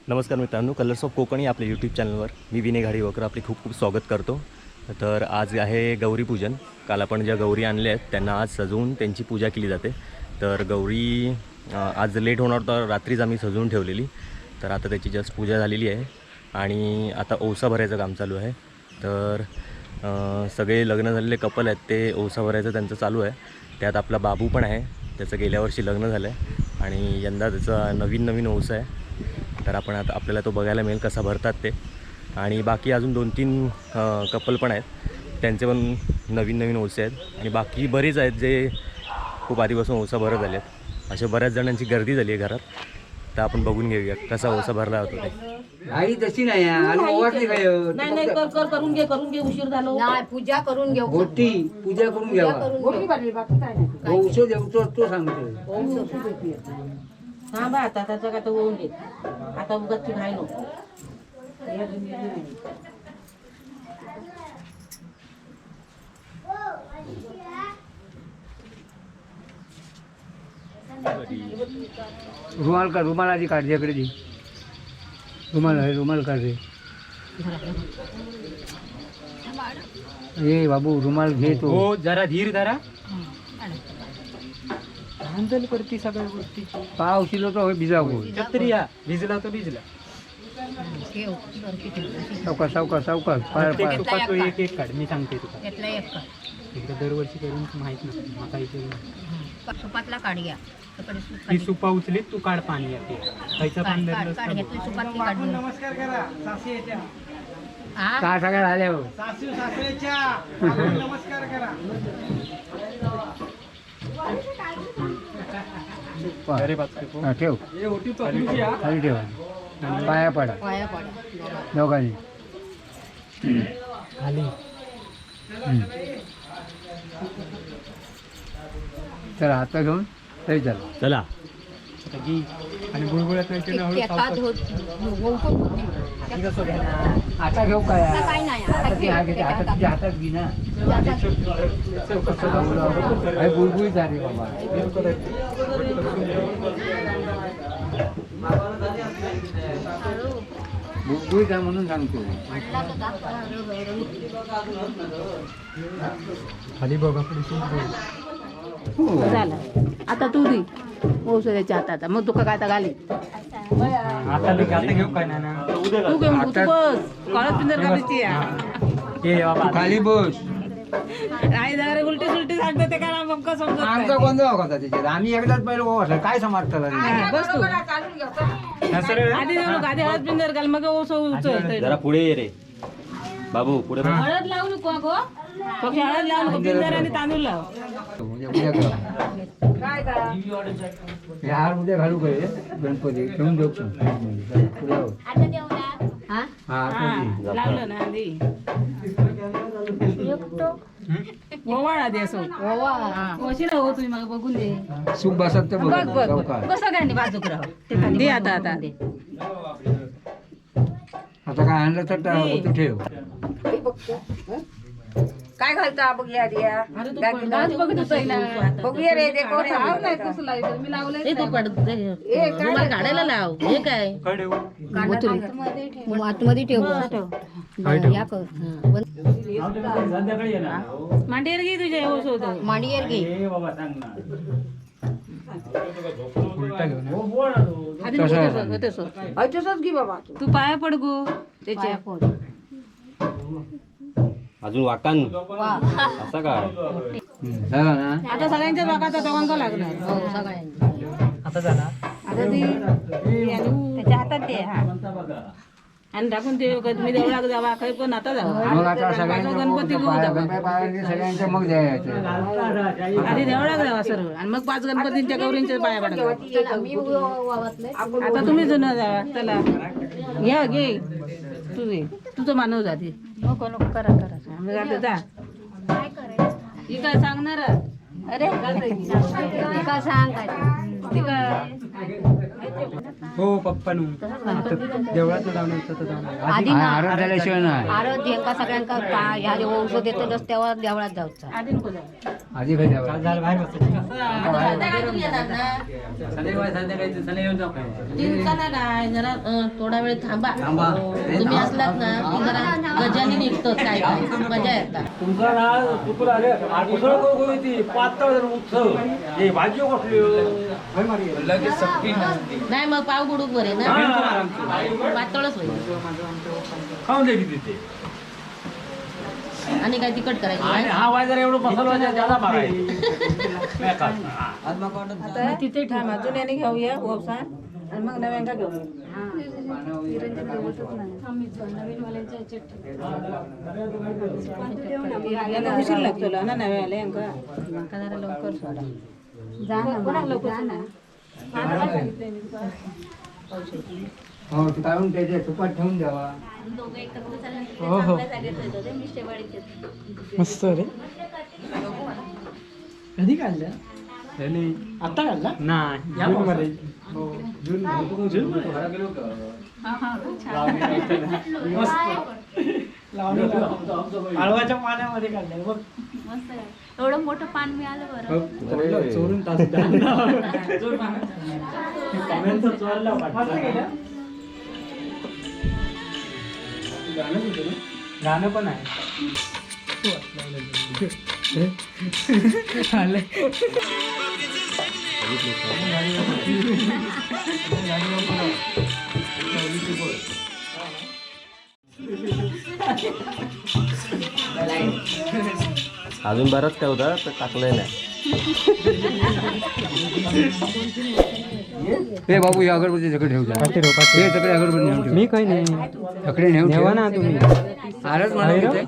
नमस्कार मित्रांनो, colours of Konkani आपल्या यूट्यूब चॅनलवर मी विनय घाडीवकर आपले खूप खूप स्वागत करतो. तर आज आहे गौरीपूजन. काल आपण ज्या गौरी आणल्या आहेत त्यांना आज सजवून त्यांची पूजा केली जाते. तर गौरी आज लेट होणार, तर रात्रीच आम्ही सजवून ठेवलेली. तर आता त्याची जस्ट पूजा झालेली आहे आणि आता ओसा भरायचं काम चालू आहे. तर सगळे लग्न झालेले कपल आहेत, ते ओसा भरायचं त्यांचं चालू आहे. त्यात आपला बाबू पण आहे. त्याचं गेल्या वर्षी लग्न झालं आहे आणि यंदा त्याचा नवीन नवीन ओसा आहे. तर आपण आता आपल्याला तो बघायला मिळेल कसा भरतात ते. आणि बाकी अजून दोन तीन कपल पण आहेत, त्यांचे पण नवीन नवीन ओसे आहेत. आणि बाकी बरेच आहेत जे खूप आधीपासून ओसा भरत आले आहेत. अशा बऱ्याच जणांची गर्दी झाली आहे घरात. तर आपण बघून घेऊया कसा ओसा भरला जातो ते. आई तशी नाही आहे. आणि ओवाळली काय? नाही नाही, कर कर, करून घे, करून घे, उशीर झालो. नाही, पूजा करून घेऊ. गोटी पूजा करून पूजा घ्यावा. करून घेऊ. औषध देवतो तो सांगतो. हा बा, आता त्याचा काय तर होऊन दे. आता उगाच घाई नको. रुमाल का, रुमाल आधी काढ इकडे दी. रुमाल आहे, रुमाल काढ रे. ए बाबू, रुमाल घे तो. हो, जरा धीर धरा. धांदल करती सगळ्या गोष्टीची. पाव किलो तो भिजा गो. छत्रिया भिजला तो भिजला. ठेव, वरती ठेव. सावकाश सावकाश सावकाश, पाय प्रत्येक पाय. सुपात तो एक एक काढ, मी सांगते तुका. यातला एक काढ. एकदा दरवर्षी करून माहित नसतं माका इथे. सुपातला काढ घ्या. तिकडे सूप ही काढ. सुपा उचली तू, काढ पाणी यात. खायचं पान काढ, धरलंस काढ, का काढ. बघ. घेतली सुपातली काढून. नमस्कार करा सासूच्या. हा? का सगळ्या झाल्यावर सासू सासऱ्याच्या नमस्कार करा. अरे बापरे, हो. हा, ठेव खाली, ठेवा, पाया पडा. पाया पडा. दोघांनी. खाली. हम्म. चला, आता घेऊन तरी चला. चला. आता घे. आणि बुळबुळत नाही ते हळू एका सावकाश. आता घेऊ काय? आता काय नाही, आता आता ती घे. हा घेते, आता तुझ्या हातात घे ना. अरे बुलबुल झाली बाबा. बुलबुल जा म्हणून सांगतो. खाली बघ आपली सूप बघ. हो. झालं, आता तू दी औषधाच्या हातात, मग तुका काय आता घाली. आता आता घेऊ काय नाना? तू घेऊन तू बस, काळच पिंजर घालायची. ये बाबा. तू खाली बस. आई जरा उलटी सुलटी सांगते ते काय मग समजत आमचा नाही. गोंधळ होता त्याच्यात. आम्ही एकदाच पहिलं ओवाळलं, काय समजतं? हा, बस तू. हा, सरळ. आधी देऊ नको, आधी हळद पिंजर घाल, मग ओसं उचल. जरा पुढे ये रे बाबू, पुढे बस. हळद लावू नको गो, फक्त हळद लावू नको, पिंजर आणि तांदूळ लाव. उद्या उद्या करा. हे हार उद्या घालू काय गणपती ठेवून देऊ का? पुढे हो. हा? हा, आता दे. लावलं ना आधी, ओवाळ आधी असं. कशी राहू तुम्ही मग बघून दे. सुख बसत तर बघ बघ बघ सावकाश. बघ, सगळ्यांनी बाजूक राहू. दे आता आता. आता काय आणलं तर तू ठेव. काय घालता बघूया दिया. अरे तू पडदा बघत होता ना. बघूया रे, ते कोण आहे? ए, तू पड रुमाल काढायला लाव, हे काय? कडे हो. आतमध्ये ठेव. या कर. मांडीवर घे तुझ्या ओस होतं. मांडीवर घे. उलटा घेऊ ना. आधी नको तसं, तसं. तसंच घे बाबा तू. तू पाया पड गो त्याच्या. पाया पड. अजून वाकान असा काय? हम्म, झालं ना? आता सगळ्यांच्या बाकाचा दोघांका लागणार. हो, सगळ्यांनी. आता झाला. आता ती त्याच्या हातात दे. हा, आणि टाकून ते मी देवळाक जावा खंय पण आता जावा. मग आता सगळ्यांच्या गणपती घेऊन पाया जावा. गणपती पाया सगळ्यांच्या, मग द्यायचं. आधी देवळाक जावा सर्व आणि मग पाच गणपतींच्या गौरींच्या पाया पडा. चला, मी वावतलंय. आता तुम्ही जुनं जावा, चला घ्या घे तुझे, तुझं मानव जाते. नको नको, करा करा. मग आता जा. ही काय सांगणार? अरे, का सांग काय? ती काय? हो पप्पा नु देवळात जाऊन यायचं तर जाऊन आधी आरत झाल्याशिवाय नाही. आरत हेंका सगळ्यांका ह्या औषध देतलंच तेव्हा देवळात जाऊचा. आधी नको जाऊ. आधी काय द्यावं? झालं बाहेर बसायचं. दिवसाला काय जरा थोडा वेळ थांबा. तुम्ही असलात ना की जरा गजाने निघतो, काय काय मजा येतात. तुमचा ना तुला अरे उसळ करू ती पातळ उत्सव हे भाजी कसली? नाही मग पाव गुडूक बरे ना, पातळच होईल. खाऊन दे तिथे. आणि काय तिखट करायची आणि नाही? हा वाय जरा एवढं मसाला ज्यादा मारायचं. आता तिथे थांबा, जुन्याने घेऊया ओवसान आणि मग नव्यांका घेऊया. यांना उशीर लागतो ना नव्याला यांका. माका जरा लवकर सोडा. कोणाक लवकर सोडा? हो ते काढून त्याच्या तुपात ठेवून द्यावा. हो हो, मस्त रे. कधी काढलं? आता काढला नाही, जून मध्ये. हो जून जून. आळवाच्या पाण्यामध्ये काढलं बघ. एवढं मोठं पान मिळालं बरं. चोरून तास मस्त केलं. गाणं पण आहे. अजून बराच काय होता तर टाकलंय नाही. हे बाबू, हे अगरबत्ती सगळे ठेवू द्या. हे सगळे अगरबत्ती नेऊन ठेव. मी काही नाही. सगळे नेऊन ठेव. ठेवा ना तुम्ही. आरत म्हणा इथे.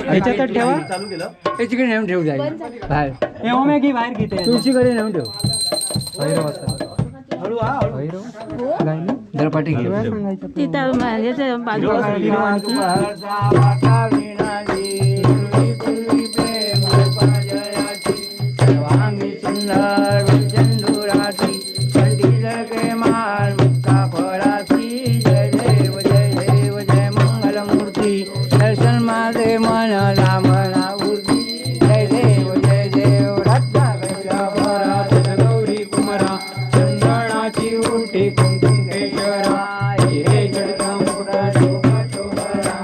ह्याच्यात ठेवा. चालू केलं. हे तिकडे नेऊन ठेवू द्या बाहेर. ए ओम्या घे बाहेर घेते. तुळशीकडे नेऊन ठेव. जरा पाठी घे. तिथं ह्याच्या बाजूला. दर्शन माझे मन लाभना उर्दी. जय देव जय देव रत्ना गौरी कुमरा, चंदनाची उटी, कुंकुम केशरा, हिरे जडका मुकुटा शोभा शोभरा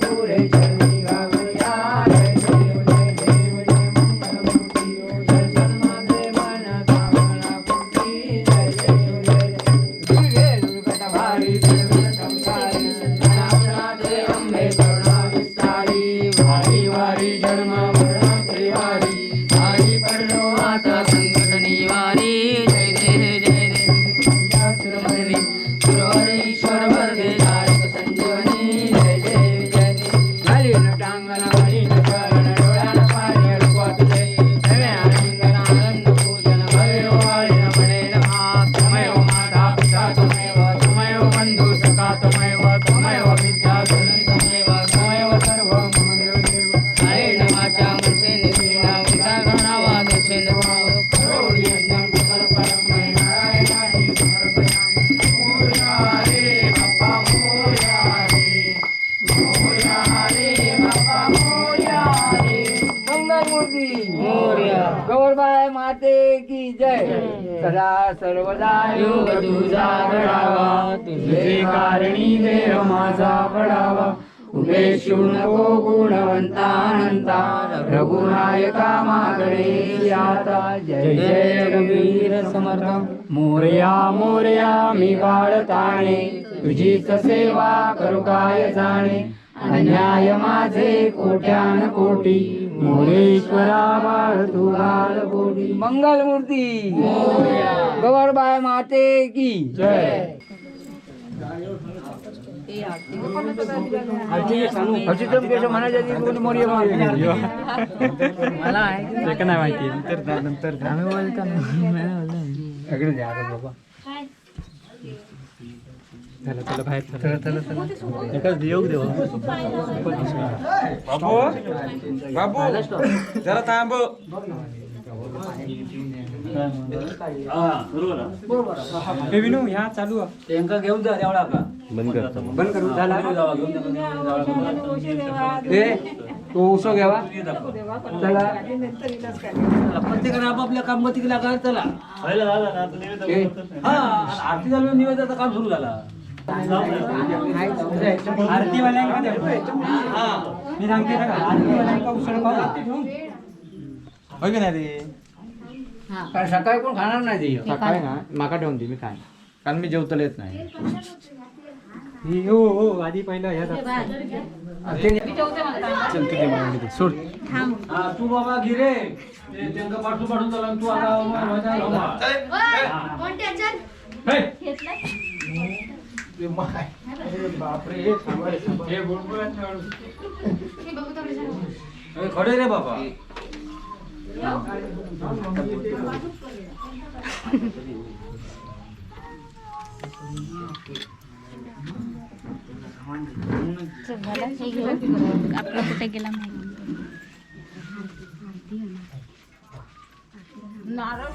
पुरे चरणी घालूया. जय देव जय देव जय मंगलमूर्ती. दर्शन माझे मन कामना पूर्ती. जय देव जय देव वीरे दुर्गट भारी, दुर्गट संसारी. नाथनाथे अंबे करुणा विस्तारी. वारी वारी जन्म मरणाचे वारी, वारी पडलो आता संकट निवारी. जय देव जय देव सुरवरी सुरवर ईश्वर वरदे तारक संजीवनी. जय देव जय देव. घालीन टांगण घालीन चरण, डोळ्यान पाणी अडकवा तुझे. नव्या आलिंगन आनंद पूजन भवे वाळीन म्हणेन मा. त्वमेव माता पिता त्वमेव, त्वमेव बंधु सखा त्वमेव, त्वमेव विद्या धनं त्वमेव, त्वमेव सर्व मम देव देव. काळेन वाचा मनसेन श्रीणा वृथा गणावा दोषेण भाव. करोमि यज्ञं समर्पणं मयि नारायणाय समर्पयामि. मोरया रे बाप्पा मोरया रे, मोरया रे बाप्पा मोरया रे. मंगलमूर्ती मोरया. गौरबाई माते की जय. सदा सर्वदा योग तुझा घडावा, तुझे कारणी देह माझा पडावा. उपेक्षू नको गुणवंता अनंता, रघुनायका मागणे आता. जय जय रघुवीर समर्थ. मोरया मोरया मी बाळताणे, तुझीच सेवा करू काय जाणे. अन्याय माझे कोट्यान कोटी, मोरेश्वरा बाळ तू घाल बोटी. मंगलमूर्ती गौरबाई माते की जय. अच्युतम केशव म्हणायच्या आधी कोणी मोरया मोरया. ते का नाही माहिती, नंतर नंतर इकडे द्या रे बाबा. झालं, चला बाहेर चला. चला चला चला. एकाच योग देवा. बाबू बाबू जरा थांब. हे विनू ह्या चालू त्यांका घेऊन जा देवळाका. बंद करतो. बंद करू झाला. घेऊन जा, घेऊन जा. ए तो उसो घ्यावा चला. प्रत्येकाने आपापल्या कामगतीक लागा चला. ए, हा, आणि आरती झाली, निवेदाचं काम सुरू झाला. आरतीवाल्यांका द्या. मी सांगते ना, आरतीवाल्यांका उसळ पाव. होय की नाही रे? कारण सकाळी कोण खाणार नाही ते. सकाळी ना माका ठेवून दे, मी काय कारण मी जेवतले येत नाही. ही हो हो आधी पहिलं ह्या चल तुझे मला दे. सोड. हा, तू बाबा गिरे त्यांका पाठून पाठून चला आणि तू आता माझ्या हे. खडे रे बाबा. आपला कुठे गेला माहिती. नारळ.